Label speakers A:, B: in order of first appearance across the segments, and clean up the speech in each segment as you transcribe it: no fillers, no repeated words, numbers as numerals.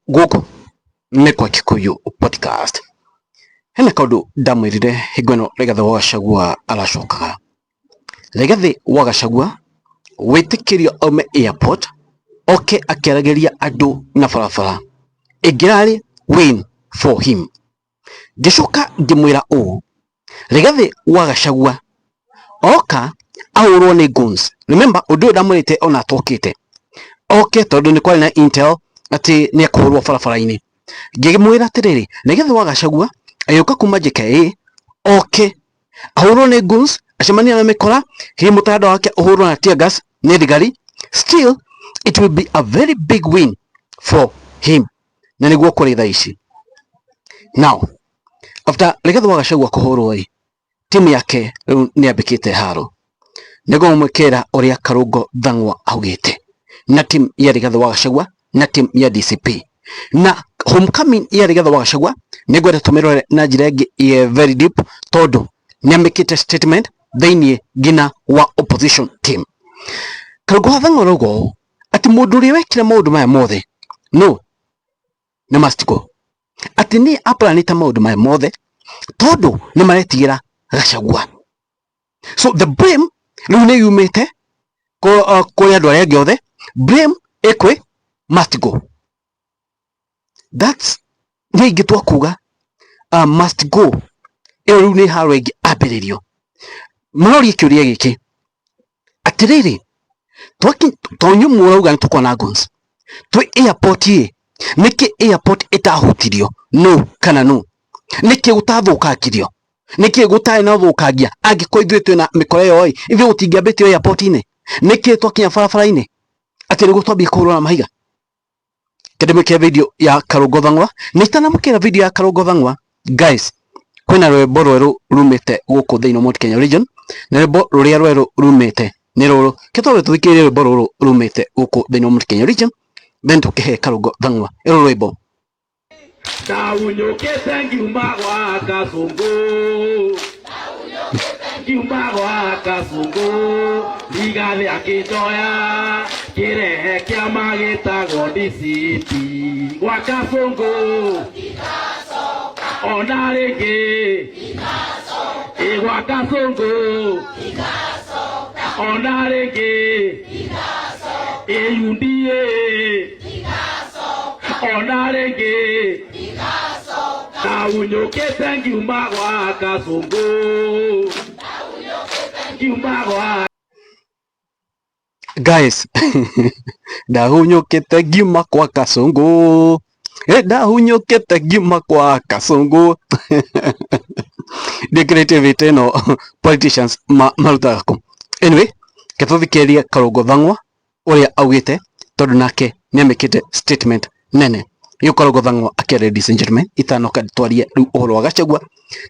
A: Gũkũ nĩ kwa Kikuyu Podcast. Hena kaũndũ ndamwĩrire hingo ĩno Rigathĩ wa Gachagua aracokaga. Rigathĩ wa Gachagua gwĩtĩkĩrio aume airport oke akĩaragĩria andũ na barabara ĩngĩrarĩ win for him. Ngĩcoka ngĩmwĩra ũũ, Rigathĩ wa Gachagua oka ahũrwo nĩ goons. Remember ũndũ ũyũ ndamwĩrĩte ona atokĩte oke tondũ nĩ kwarĩ na intel atĩ nĩ ekũhũrwo barabara-inĩ. Ngĩmwĩra atĩrĩrĩ, Rigathĩ wa Gachagua agĩũka kuma JKIA oke ahũrwo nĩ goons, acemanie na mĩkora, hihi mũtandao wake ũhũrwo na tear gas nĩ thigari, still it will be a very big win for him. Na nĩguo kũrĩ thaa ici. Now, after Rigathĩ wa Gachagua kũhũrwo ĩ, timu yake rĩu nĩ yambĩkĩte haro. Nĩguo mũmwĩkĩra ũrĩa Karũngo Thang'wa augĩte na timu ya Rigathĩ wa Gachagua na timu ya DCP na homecoming ya Rigathĩ wa Gachagua nĩ ngwenda tũmĩrore na njĩra ĩngĩ very deep tondũ nĩ amĩkĩte statement thĩinĩ nginya wa opposition team. Karũngo wa Thang'wa arauga ũũ atĩ mũndũ ũrĩa wekire maũndũ maya mothe no nĩ must go, atĩ nĩ aplanĩte maũndũ maya mothe tondũ nĩ maretigĩra Gachagua. So the blame rĩu nĩ yumĩte kũrĩ andũ arĩa angĩ othe, blame ĩkwĩ must go. That's nĩ ingĩtua kuga must go ĩyo rĩu nĩ haro ĩngĩ ambĩrĩrio. Maroria kĩũria gĩkĩ atĩrĩrĩ, tonyũ mũrauga nĩ tũkona guns twĩ airport ĩ, nĩkĩ airport ĩtahutirio no kana no, nĩkĩ gũtathũkangirio, nĩkĩ gũtarĩ na ũthũkangia angĩkorwo ithuĩ twĩna mĩkora ĩyo ĩ, ithuĩ gũtingĩambĩtio airport-inĩ, nĩkĩ twakinya barabara-inĩ atĩ nĩguo twambie kũhũrwo na mahiga. Kĩndĩmĩkĩre video ya Karũngo Thang'wa na itanamũkĩra video ya Karũngo Thang'wa, guys, kwĩna rwĩmbo rwerũ rumĩte gũkũ thĩinĩ wa Mount Kenya region, na rwĩmbo rũrĩa rwerũ rumĩte nĩ rũrũ. Kĩtwambe tũthikĩrĩrie rwĩmbo rũrũ rumĩte gũkũ thĩinĩ wa Mount Kenya region, then tũkĩhe Karũngo Thang'wa ĩrũ rwĩmbo.
B: Ndahunyũkĩte ngiuma gwa Kasũngũ, ngiuma gwa Kasũngũ, Rigathĩ akĩnjoya kĩrehe kĩama gĩtagwo DCP gwa Kasũngũ ona rĩngĩ ĩ gwa Kasũngũ ona rĩngĩ ĩ UDA ona rĩngĩ. Ndahunyũkĩte ngiuma gwa Kasũngũ, ngiuma gwa
A: Guys, ndahunyũkĩte ngiuma kwa Kasũngũ, ndahunyũkĩte ngiuma kwa Kasũngũ. Ndĩ creativity ĩno politicians marutaga kũ? Anyway, ke tũthikĩrĩrie Karũngo Thang'wa ũrĩa augĩte tondũ nake nĩ amĩkĩte statement nene. Rĩu Karũngo Thang'wa akĩra, ladies and gentlemen, itanoka twarie rĩu ũhoro wa Gachagua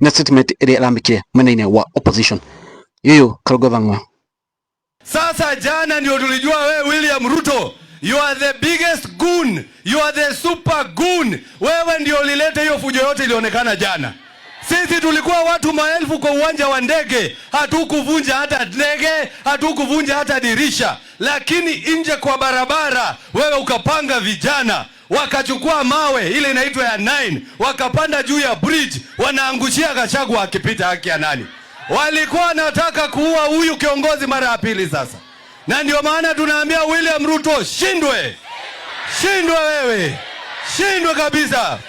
A: na statement ĩrĩa aramĩkire mwena-inĩ wa opposition. Yuyu Karũngo Thang'wa.
C: Sasa jana ndio tulijua we William Ruto, you are the biggest goon, you are the super goon. Wewe ndio ulileta hiyo fujo yote ilionekana jana. Sisi tulikuwa watu maelfu kwa uwanja wa ndege, hatukuvunja hata ndege, hatukuvunja hata dirisha, lakini nje kwa barabara wewe ukapanga vijana wakachukua mawe ile inaitwa ya 9 wakapanda juu ya bridge, wanaangushia Gachagua akipita. Haki ya nani? Walikuwa wanataka kuua huyu kiongozi mara ya pili sasa, na ndio maana tunaambia William Ruto, shindwe, shindwe wewe, shindwe kabisa.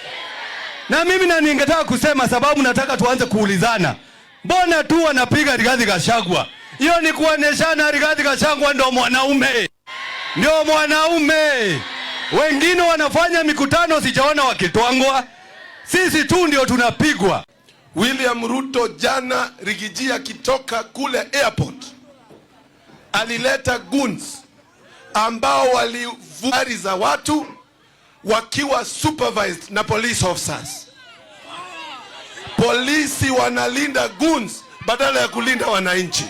C: Na mimi na ningetaka kusema sababu nataka tuanze kuulizana, mbona tu wanapiga Rigathi Gachagua? Hiyo ni kuonyeshana Rigathi Gachagua ndio mwanaume, ndio mwanaume. Wengine wanafanya mikutano sijaona wakitwangwa, sisi tu ndio tunapigwa.
D: William Ruto jana Riggy G akitoka kule airport alileta goons ambao walivuka za watu wakiwa supervised na police officers. Polisi wanalinda goons badala ya kulinda wananchi.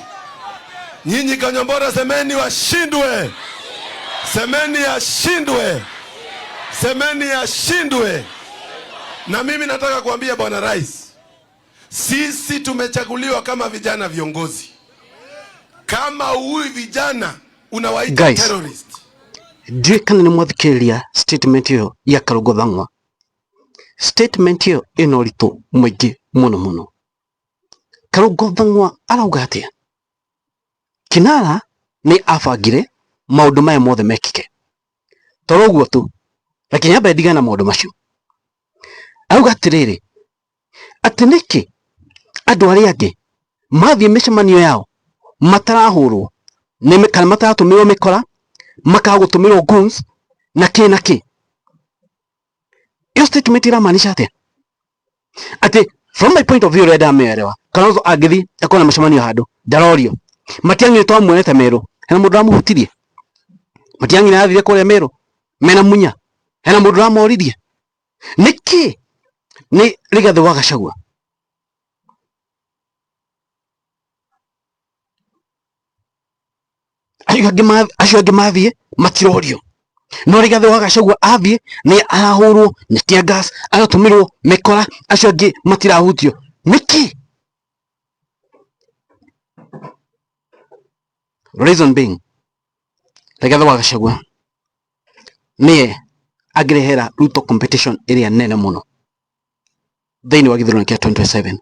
D: Nyinyi Kanyuambora, semeni washindwe, semeni ashindwe, semeni ashindwe. Na mimi nataka kuambia Bwana Rais, sisi tumechaguliwa kama vijana viongozi. Kama huyu vijana unawaita
A: Guys,
D: terrorist,
A: Ndiũĩ kana nĩ mwathikĩrĩria statement ĩyo ya Karũngũ Thang'wa. Statement ĩyo ĩna ũritũ mũingĩ mũno mũno. Karũngũ Thang'wa arauga atĩa? Kinara nĩ abangire maũndũ maya mothe mekĩke. Toro ũguo tu, reke nyambe ndigane na maũndũ macio. Arauga atĩrĩrĩ, atĩ nĩkĩ andũ arĩa angĩ mathiĩ mĩcemanio yao matarahũrwo kana mataratũmĩrwo mĩkora, makaga gũtũmĩrwo goons na kĩ na kĩ. Iyo statement iramaanisha atĩa? Atĩ from my point of view ũrĩa ndamĩelewa, Kalonzo angĩthiĩ akorwo na mũcemanio handũ ndarorio. Matiang'i nĩtwamuonete Meru, hena mũndũ ũramũhutirie? Matiang'i nĩarathire kũrĩa Meru mena Munya, hena mũndũ ũramoririe? Nĩkĩ nĩ Rigathĩ wa Gachagua? Acio angĩ mathiĩ matirorio, no Rigathĩ wa Gachagua athiĩ nĩ arahũrwo nĩ tear gas, agatũmĩrwo mĩkora, acio angĩ matirahutio. Nĩkĩ? Reason being, Rigathĩ wa Gachagua nĩye angĩrehera Ruto competition ĩrĩa nene mũno thĩinĩ wa gĩthurano kĩa 2027.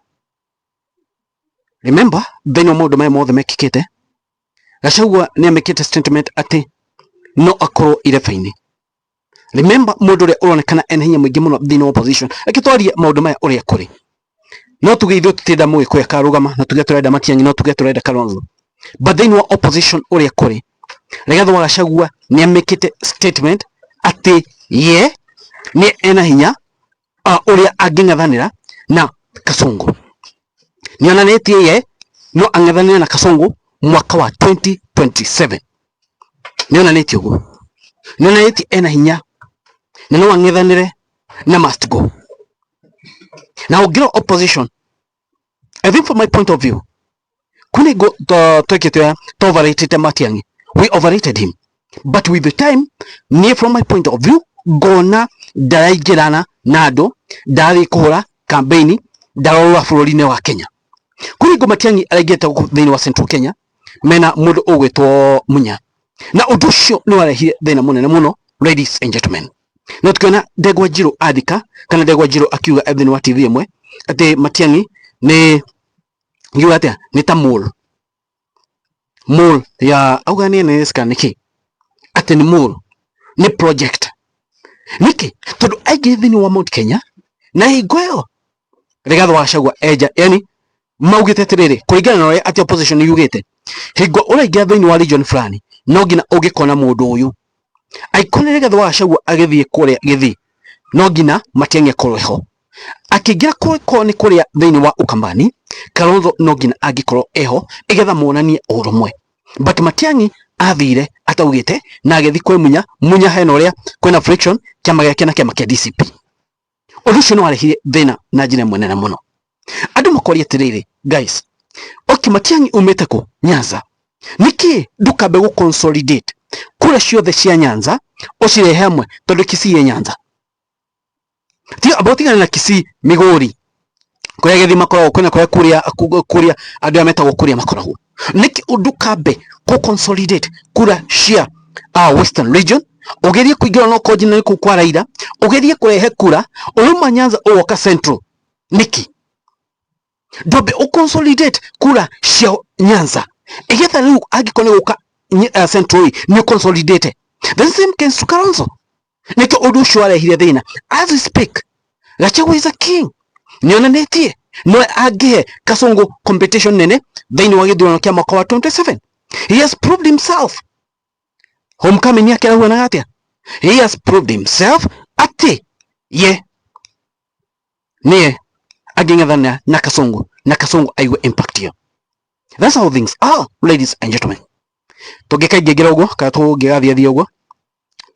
A: Remember, thĩinĩ wa maũndũ maya mothe mekĩkĩte, Gachagua nĩ amĩkĩte statement atĩ no akorwo ireba-inĩ. Remember, mũndũ ũrĩa ũronekana ena hinya mũingĩ mũno thĩinĩ wa opposition, reke twarie maũndũ maya ũrĩa kũrĩ. No tuge ithuĩ tũtirenda Mũgĩkũyũ akarũgama, no tuge tũrenda Matiang'i, no tuge tũrenda Kalonzo. But thĩinĩ wa opposition ũrĩa kũrĩ, Rigathĩ wa Gachagua nĩ amĩkĩte statement atĩ ye nĩ ena hinya ũrĩa angĩng'ethanĩra na Kasongo. Nĩ onanĩtie ye no ang'ethanĩre na Kasongo mwaka wa 2027. Nĩ onanĩtie ũguo. Nĩ onanĩtie ena hinya na no ang'ethanĩre na must go. Na ũngĩrora opposition, I think from my point of view, kune go twekete to overrated Matiang'i. We overrated him. But with the time, niĩ from my point of view, ngona ndaraingĩrana na andũ, ndarathiĩ kũhũra campaign, ndarorũra bũrũri-inĩ wa Kenya. Kũrĩ ngo Matiang'i araingĩrĩte gũkũ thĩinĩ wa Central Kenya, mena mũndũ ũgwĩtwo Munya. Na ũndũ ũcio nĩ warehire thĩna mũnene mũno, ladies and gentlemen. No tukiona Ndegwa Njirũ andĩka, kana Ndegwa Njirũ akiuga thĩinĩ wa TV ĩmwe, atĩ Matiang'i nĩ ngiuga atĩa, nĩ ta mole. Mole ya auga nĩ NS kana nĩkĩ? Atĩ nĩ mole, nĩ project. Nĩkĩ? Tondũ aingĩ thĩinĩ wa Mount Kenya na hingo ĩyo Rigathĩ wa Gachagua enja, yani maugĩte atĩrĩrĩ, kũringana na ũrĩa atĩ opposition yugĩte, hingo ũraingĩra thĩinĩ wa region fulani no nginya ũngĩkona mũndũ ũyũ. Angĩkorwo nĩ Rigathĩ wa Gachagua agĩthiĩ kũrĩa Gĩthii, no nginya Matiang'i akorwo ho. Akĩingĩra kũrĩa nĩ kũrĩa thĩinĩ wa Ukambani, Kalonzo no nginya angĩkorwo eho ĩgetha monanie ũrũmwe. But Matiang'i athire ataugĩte na agĩthiĩ kwĩ Munya. Munya hena ũrĩa kwĩna friction kĩama gĩake na kĩama kĩa DCP. Ũndũ ũcio nĩ warehire thĩna na njĩra ĩmwe nene mũno. Andũ makoria atĩrĩrĩ, guys, okay, Matiang'i umĩte kũ? Nyanza. Nĩkĩ ndũkambe gũ consolidate kura ciothe cia Nyanza ũcirehe hamwe, tondũ Kisii ĩ Nyanza. Tiga tigana na Kisii Migori kũrĩa Gĩthii makoragwo, kwĩna kũrĩa Kuria, Kuria andũ arĩa metagwo Kuria makoragwo. Nĩkĩ ndũkambe kũ consolidate kura cia Western region, ũgerie kũingĩra no konjina kũu kwa Raila, ũgerie kũrehe kura ũrauma Nyanza ũgoka Central. Nĩkĩ ndwambe ũ consolidate kura cia Nyanza igetha rĩu angĩkorwo nĩ gũka Central nĩ consolidate. The same case to Kalonzo. Nĩkĩo ũndũ ũcio warehire thĩna. As we speak, Gachagua is a king. Nĩonanĩtie no angĩhe Kasongo competition nene thĩinĩ wa gĩthurano kĩa mwaka wa 27. He has proved himself. Homecoming yake arahuanaga atĩa? He has proved himself atĩ ye niye angĩng'ethanĩra na Kasongo na Kasongo aigue impact ĩyo. That's how things are, ladies and gentlemen. Tũngĩkaingĩra ũguo kana tũngĩgathiĩ ũguo,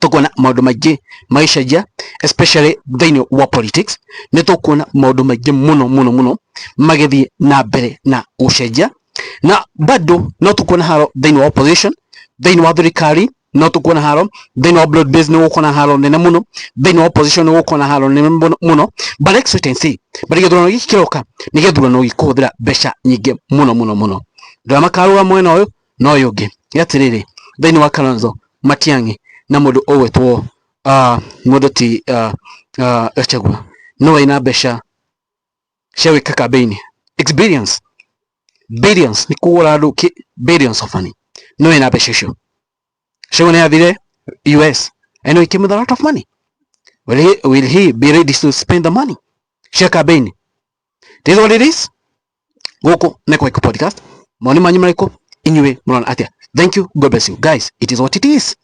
A: tũkuona maũndũ maingĩ magĩcenjia, especially thĩinĩ wa politics. Nĩ tũkuona maũndũ maingĩ mũno mũno mũno magĩthiĩ na mbere na gũcenjia, na bado no tũkuona haro thĩinĩ wa opposition, thĩinĩ wa thirikari no tũkuona haro, thĩinĩ wa broad base nĩ gũkuona haro nene mũno, thĩinĩ wa opposition nĩ gũkuona haro nene mũno. But let's wait and see. But gĩthurano gĩkĩ kĩroka nĩ gĩthurano gĩkũhũthĩra mbeca nyingĩ mũno mũno mũno. Ndũrĩa makarũga mwena ũyũ na ũyũ ũngĩ. Nĩ atĩrĩrĩ, thĩinĩ wa Kalonzo, Matiang'i Na mũndũ ũgwĩtwo mũndũ ti Gachagua no ena mbeca cia gwĩka campaign experience billions nĩ kũgũra andũ billions of money no ena mbeca icio. Gachagua nĩ athire US and he came with a lot of money. Will he be ready to spend the money cia campaign? This is what it is. Gũkũ nĩ kwa Podcast. Maoni manyu marĩkũ? Inyuĩ mũrona atĩa? Thank you. God bless you guys. It is what it is.